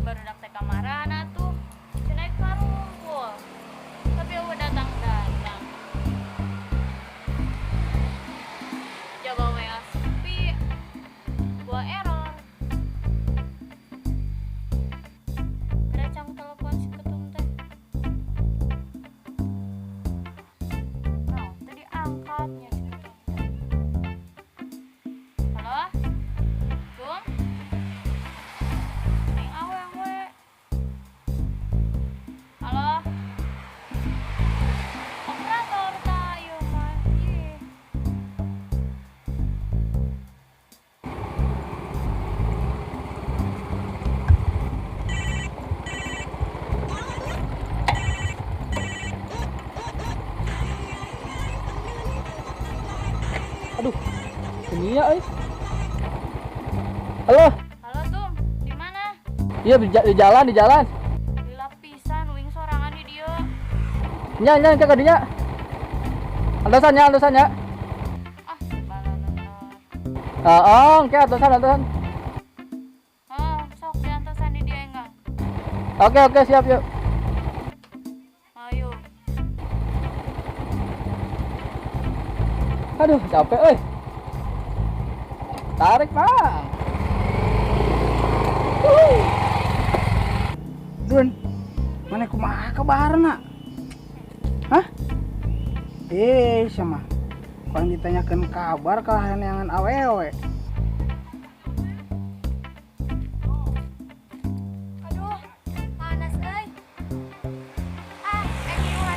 Barudak teh kamarana tuh? Cenah karumpul. Tapi euweuh datang-datang. Jaga WA sepi. Gua error. Kira cang telepon si ketum teh. Nah, tadi angkatnya si ketum teh. Halo? Tum? Neng awewe. Halo? Operator ta ieu mah. Ih. Aduh, ini ya, eh. Halo, Halo Tum, di mana? Iya di jalan, di jalan. Di lapisan wing sorangan di dieu. Nya, nya, ke kadinya. Antosan ya, antosan ya. Ah, balanan. Heeh, oke, antosan, antosan. Oh, sok diantosan di dieu enggak? Oke, oke, siap yuk. Ayo. Aduh, capek, euy. Tarik, Bang. Dun, mana kumaha kabarna? Hah? Eh, sama. Kalau ditanyakan kabar kalah neangan awewe. Aduh, panas euy. Ah, ieu heula.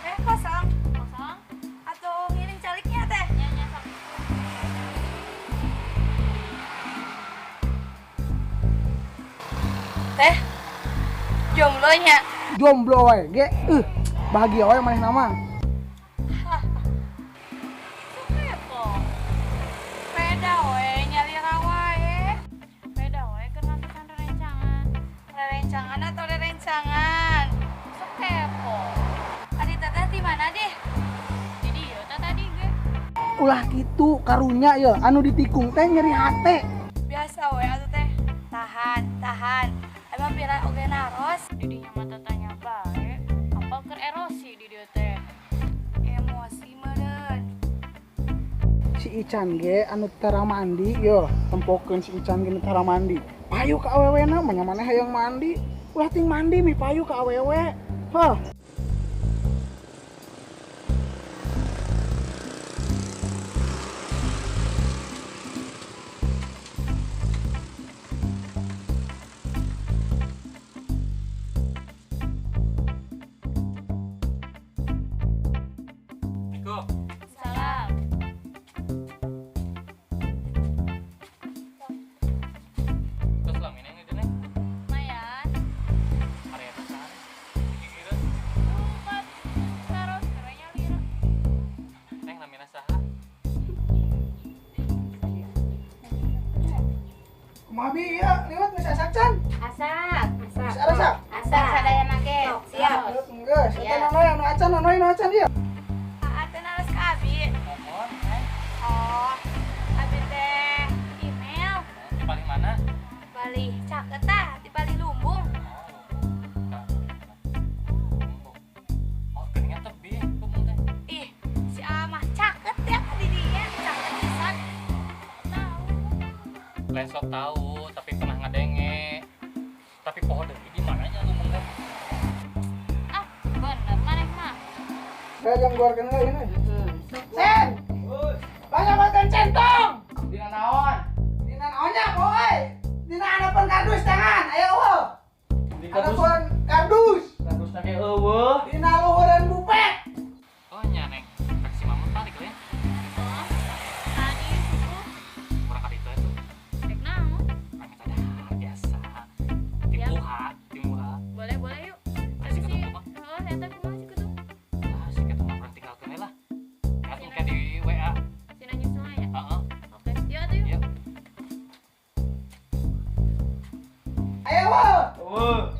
Eh, kosong. Kosong? Atau ngiring caliknya teh? Nya nya sok. Teh, jomblo nya. Jomblo we ge. Bahagia we manehna mah. Sok kepo. Beda we, nyalira wae. Beda we keur ngantosan rerencangan. Rerencangan atau rerencangan? Sok kepo. Adi teteh di mana deh? Di dieu teh tadi ge. Ulah kitu karunya ya, anu ditikung teh nyeri hate. Biasa we atuh teh. Tahan, tahan. Emang pira oge naros? Di dinya mah tanya bae. Apa keur erosi di dieu teh? Emosi meureun. Si Ican ge anu tara mandi yo, tempokeun si Ican ge nu tara mandi. Payu ka awewena mah maneh hayang mandi. Ulah ting mandi mi payu ka awewe. Hah. Niko, Salam. terus selama ini neng, Lumayan. area pesan, gigireun, Lupa taros keur nyalira. Neng namina saha? Kumaha bi ieu liwat geus asak can? Asak, Geus arasak? asak. Sadayana ge. Siap. Geus, eta nonoy anu acan, nonoy anu acan ieu. Aa teh naros ka abi. Mohon, Neng. Oh, abi teh email. Di paling mana? Bali caket tah, di Bali Lumbung. Oh, oh, geuningan tebih, lumbung teh. Ih, si Amah caket ya ka didinya, caket pisan. Tahu. Lesot tahu, tapi pernah ngadenge. Tapi poho deui di mananya lumbung teh? Ah, bener maneh mah. Saya jang keluarkan heula ini. Sen. Banyak makan centong. Dina naon? Dina naonnya boy? Dina harapan kardus tangan, ayo eueuh. Di kardus. Harapan kardus. Kardus ge eueuh. Dina luhureun bupet. Oh nya Neng, taksi mama balik lah ya. Oh, tadi subuh Kurang kali itu itu. rek naon? Rame tadar biasa. Tim Ya. UH, tim UH. ya? Heeh. Oke, yuk atuh yuk. Yuk. Ayo, wo.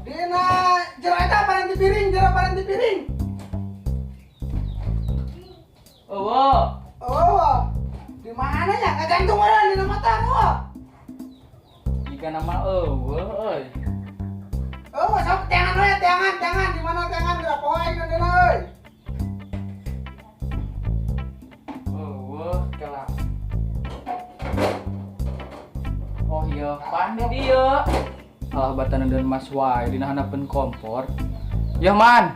Dina jero eta paranti piring, jero paranti piring. Eueuh. Oh, di mana ya? Ngagantung orang dina mata wo. Jika nama eueuh euy. Oh, sok teangan we, teangan, teangan di mana teangan geura poho aing dina euy. Eueuh kela. Oh iya, pan di dieu. Alah batanan dan mas wae dina handapeun kompor. Yeuh man.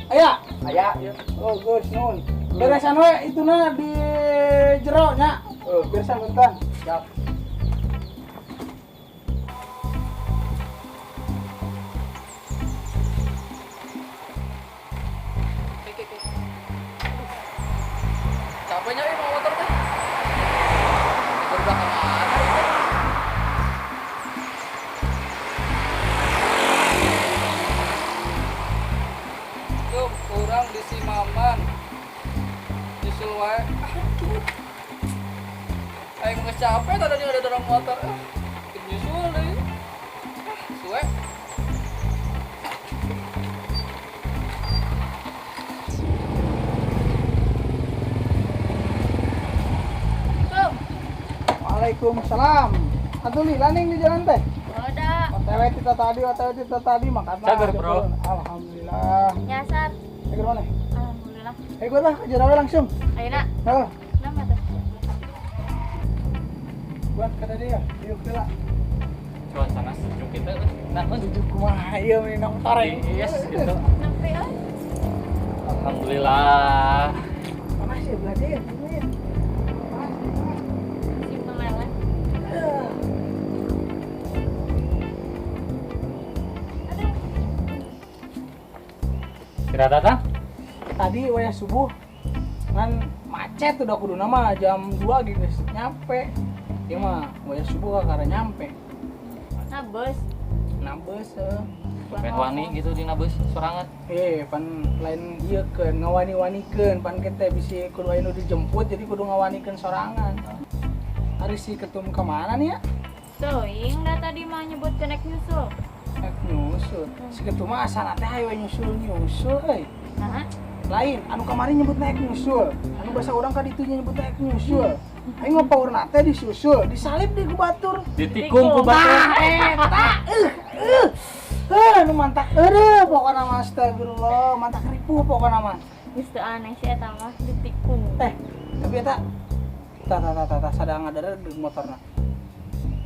Aya. Aya ieu. Oh, geus nuhun. Beresan we ituna di jero nya. Oh, beresan bentar. Siap. Capeknya ini mau motor teh. Motor udah kemana itu? Tuh, kurang di si Maman. Nyusul wae. Aduh. Aing geus capek tadi ada dorong motor. Ah, nyusul deui. Ah, suwe. Tuh, Waalaikumsalam. Atuh lila ning di jalan teh. udah. OTW kita tadi, OTW kita tadi makan. Cager, bro. Alhamdulillah. Nyasar. Cager mana? Alhamdulillah. Ikut lah ke jero we langsung. Ayo nak, Heuh, nama tuh. buat kata dia, yuk heula. Suasana sejuk itu. Nah, mun. Sejuk kumaha ieu meni motor aing. Yes, gitu. Nempe euy. Alhamdulillah. Panas ya belah dia, ini. Panas, panas. Simpel lele. Aduh. Kira datang? Tadi wayah subuh kan macet udah kudu nama jam 2 gitu nyampe. Ieu mah wayah subuh kakara nyampe. Nah, bos. Nambes heuh. Pengen wani gitu dina beus sorangan. Pan lain ieu keun ngawani-wanikeun pan kita bisi kudu aya nu dijemput jadi kudu ngawanikeun sorangan. Ari si ketum ka mana nih ya? Teuing da tadi mah nyebut kenek nyusul. Ek nyusul. Si ketum mah asana teh hayu nyusul-nyusul euy. Nah, Lain anu kamari nyebut naik nyusul. Anu basa urang ka ditu nyebut naik nyusul. Aing mah paurna teh disusul, disalip di ku batur. Ditikung ku batur. Tah eta nu mantak eueuh pokona mah astagfirullah, mantak ripuh pokona mah. Geus teu aneh sih eta mah ditikung. Eh, tapi eta tah tah tah tah sadang ngadara di motorna.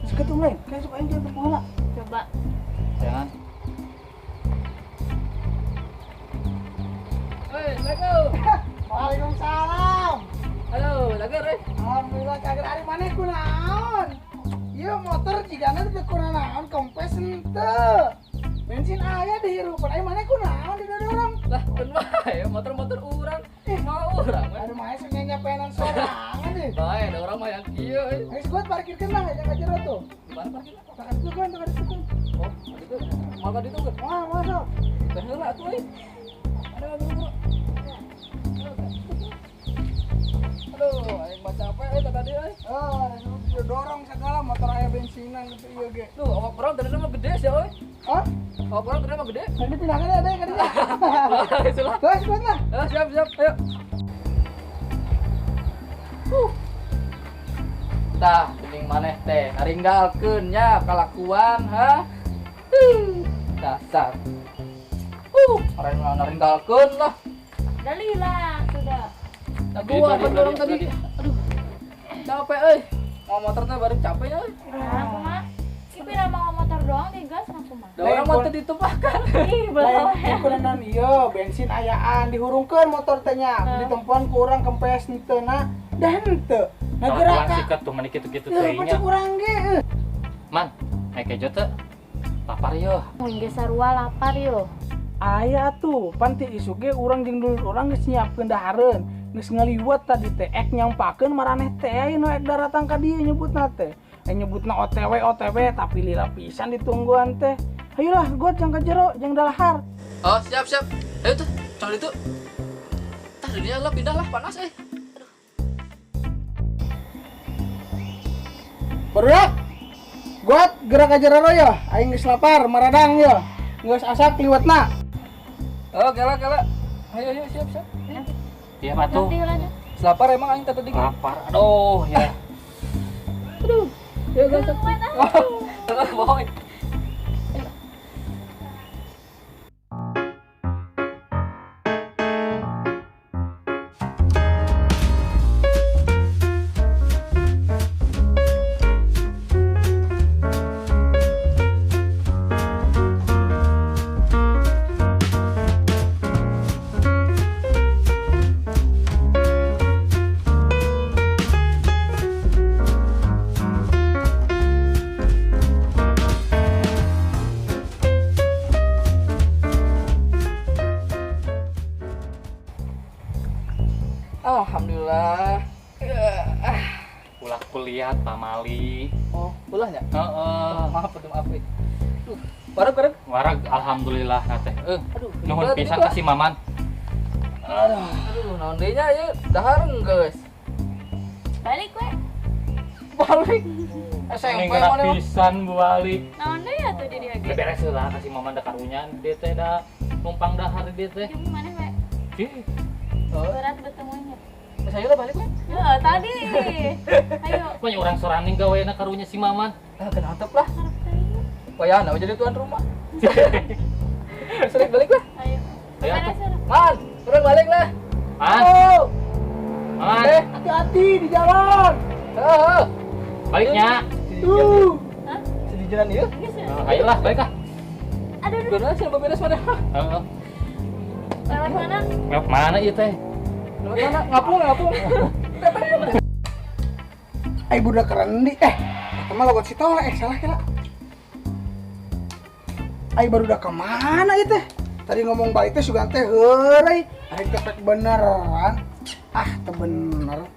Si ketum lain, kayak sok aing dia heula. Coba. Jangan. Hei, Assalamualaikum. Waalaikumsalam. Halo, lager euy. Alhamdulillah kaget ari maneh kunaon. Ieu motor jigana teu kunaon kempes henteu. Bensin aya dihirupan ari maneh kunaon didorong. Lah, keun wae motor-motor urang. Mau urang we. Aduh mah sok nyapenan sorangan deh. Bae, ada orang mah yang kieu euy. Geus kuat parkirkeun lah jangan ka jero tuh. Di mana parkirna? Tah ka ditu kan, tah ka ditu kan. Oh, ka ditu. Moal ka ditu keun. Moal, moal sok. Teh heula atuh euy. Aduh, buru-buru. Aduh, aing mah capek euy tadi euy. Oh, dorong segala motor aya bensinan gitu ieu ge. Duh, awak urang tadi mah gede sih euy. Hah? Awak urang tadi mah gede. Tadi pindahkan ada ka ditu. Itulah. Terus kuat lah. Ah, siap, siap. Ayo. Tah, geuning maneh teh naringgalkeun nya kalakuan, ha? Dasar. Orang mah naringgalkeun lah. Dalila sudah. Nah, gua apa dorong tadi? Aduh. Capek euy. Mau motor teh bareng capek euy. Nah, kumaha? Ki pira mau motor doang digas nah kumaha? Da urang mah teu ditumpahkan. Ih, belum. Lain kunaon ieu bensin ayaan dihurungkeun motor teh nya. Ditempoan ku urang kempes henteu na. Dah henteu. Nah gerak Kelakuan ka. si ketum meni kitu-kitu Heuh, teuing nya. pacek urang ge. Man, naik kejo teu. Lapar yo. Mun ge sarua lapar yo. Aya tuh, pan ti isuk ge urang jeung dulur urang geus nyiapkeun dahareun. Geus ngaliwet tadi teh ek nyampakeun maraneh teh aya nu ek daratang ka dieu nyebutna teh. Nyebutna OTW OTW tapi lila pisan ditungguan teh. Ayolah, got jang ka jero, jang dalahar. Oh, siap, siap. Ayo tuh, cang ditu. Tah dunia lah pindah lah panas euy. Barudak. Guat gerak aja raro ya. Aing geus lapar, maradang ya. Geus asak liwetna. Oh, kela kela. Ayo ayo siap siap. Iya atuh. Lapar emang aing tadi. Lapar. Aduh ya. Aduh. Ya geus. Boy. Alhamdulillah. Ulah kuliah pamali. Oh, ulahnya? Heeh. Maaf atuh maaf. Duh, wareg wareg. Wareg alhamdulillah teh. Aduh, nuhun pisan ka si Maman. Aduh, aduh naon deui nya ieu dahar geus. Balik we. Balik. SMP mana pisan balik. Naon deui atuh di dieu ge? Beres heula ka si Maman da karunya dieu teh da numpang dahar di dieu teh. Jeung maneh we? Ih. Berat bertemunya. Saya lah balik we. Ya, tadi. Ayo. Banyak orang soraning gawena karunya si Maman. Ah, kenapa lah. Wayana jadi tuan rumah. Sering balik lah. Ayo. Ayo. Man, urang balik lah. Man. Man. Hati-hati di jalan. Heeh. Baliknya. Hah? Sedih jalan ieu? Ayolah, balik lah. Aduh. Bener sih beberes mana? Heeh. Lewat mana? Lewat mana ieu teh? Lewat mana? Ngapung, ngapung. Ai budak kerendi eta mah logot si Tole salah kira. Ai barudak ka mana ieu teh? Tadi ngomong balik teh sugan teh heureuy, ari teh beneran. Ah, teu bener.